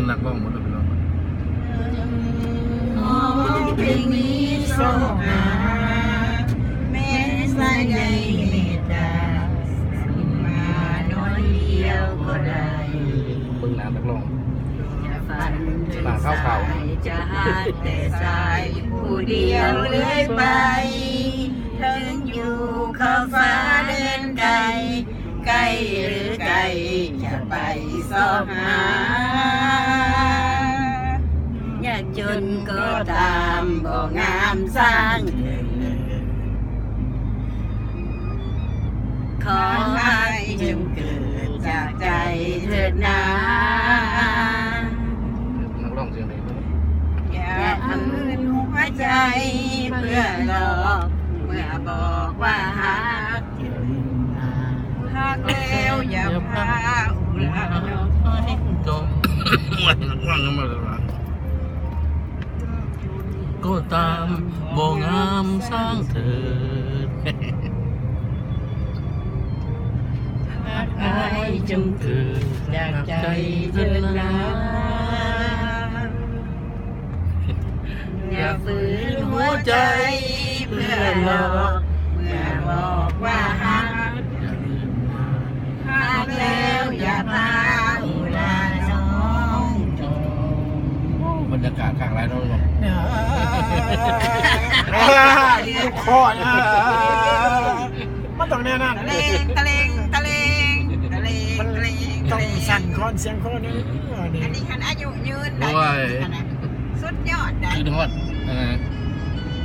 ນັກຮ້ອງໝົດແລ້ວພີ່ນ້ອງ. ຂໍເພງນີ້ຊອກຫາ ແມ່ນສາຍໃຍເມດຕາ ສົ່ງມາໜ້ອຍດຽວກໍໄດ້. ເບິ່ງໜ້ານັກຮ້ອງ ຢ່າຝັນເຖິງສາຍຈະຫາກແຕ່ຊາຍຜູ້ດຽວເລື້ອຍໄປ ເຖິງຢູ່ຂອບຟ້າແດນໄກ ໃກ້ຫຼືໄກຈະໄປຊອກຫາ ຍາກຈົນກໍຕາມບໍ່ງາມຊ່າງເທີ້ນ ຂໍໃຫ້ຈົ່ງເກີດຈາກໃຈເທີ້ນນາ ນັກຮ້ອງສຽງໃດ ຢ່າຝືນຫົວໃຈເພື່ອຫຼອກ ເມື່ອບອກວ່າຮັກ ຮັກແລ້ວຢ່າພາອຸລາດອກ ກໍຕາມບໍ່ງາມຊ່າງເທີ້ນ ຮັກອ້າຍຈົ່ງເກີດຈາກໃຈເທີ້ນນາ ຢ່າຝືນຫົວໃຈເພື່ອຫຼອກ ເມື່ອບອກວ່າຮັກ ຮັກແລ້ວຢ່າພາອຸລານ້ອງຈົງ. ໂອ້ ບັນຍາກາດຄັກຫຼາຍເນາະ ເນາະ ລູກຄໍນະ ມັນຕ້ອງແນວນັ້ນ ຕະເລງ ຕະເລງ ຕະເລງ ຕະເລງ ມັນຕ້ອງສັ່ນຄອນສຽງຄໍນີ້ ເອີ ອັນນີ້ ອັນນີ້ຄັນອາຍຸຍືນໄດ້ ໂອ້ຍ ອັນນັ້ນ ສຸດຍອດໄດ໋ ຄິດຮອດ ເອີ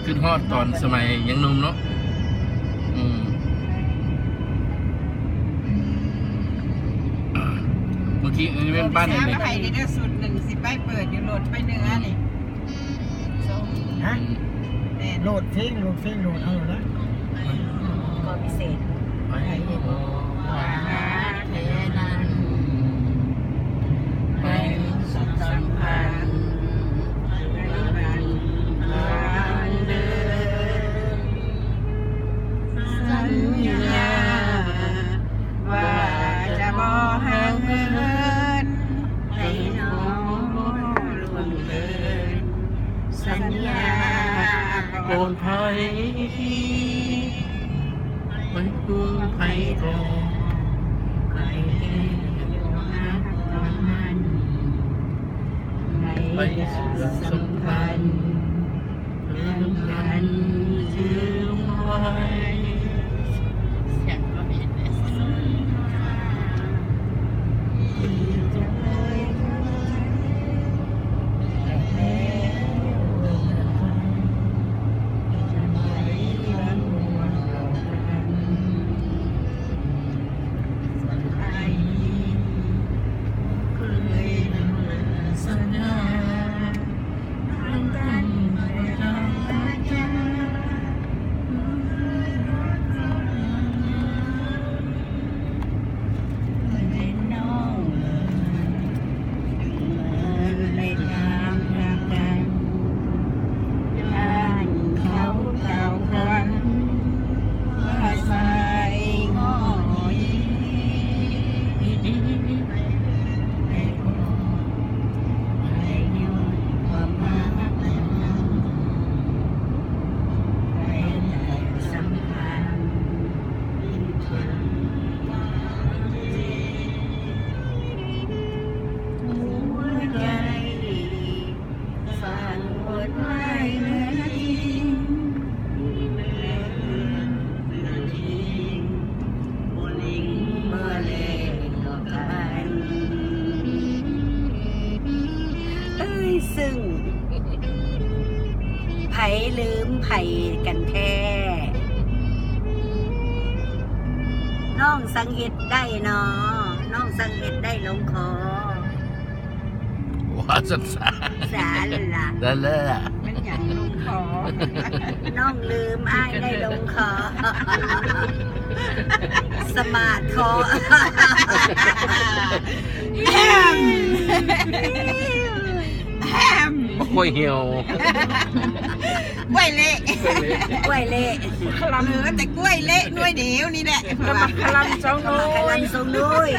ຄິດຮອດຕອນສະໄໝຍັງໜຸ່ມເນາະ ອືມ ເມື່ອກີ້ອັນນີ້ແມ່ນບ້ານຫຍັງນີ້ ມາໃຫ້ເດີ້ ຊຸດໜຶ່ງ ຊິໄປເປີດຢູ່ລົດໄປເໜືອນີ້ ຮະ ແມ່ນ ໂຫຼດເພງ ໂຫຼດເພງ ໂຫຼດເອົາໂລດນະ ກໍພິເສດ ໃຜບອກວ່າຮັກແທ້ນັ້ນ ໃຫ້ສຳພັນ ເລື່ອງການເດີນ ສັນຍາວ່າຈະບໍ່ຫ່າງເຫີນ ໃຫ້ນ້ອງລ່ວງເກີນ ສັນຍາກ່ອນໃຜ ໄປຫວງໃຜກໍ ໃຜແກ່ຮັກປານ ໃຜສຳພັນ ເລື່ອງການຈື່ໄວ້. ເອີຍ ຊຶ່ງ ໃຜລືມໃຜກັນແທ້? ນ້ອງສັງເຮັດໄດ້ນໍ ນ້ອງສັງເຮັດໄດ້ລົງຄໍ. ວ່າຊັ້ນສາ ສາລະລະ ລະລະລະ ມັນຫຍັງລົງຄໍ ນ້ອງລືມອ້າຍໄດ້ລົງຄໍ ສະມາດຄໍ ແຮມ ແຮມ ບັກກ້ວຍຫ່ຽວ ກ້ວຍເລະ ກ້ວຍເລະ ເຫຼືອແຕ່ກ້ວຍເລະໜ່ວຍດຽວນີ້ແຫຼະ ກະໝາກຄະລຳສອງໜ່ວຍ ກະໝາກຄະລຳສອງໜ່ວຍ.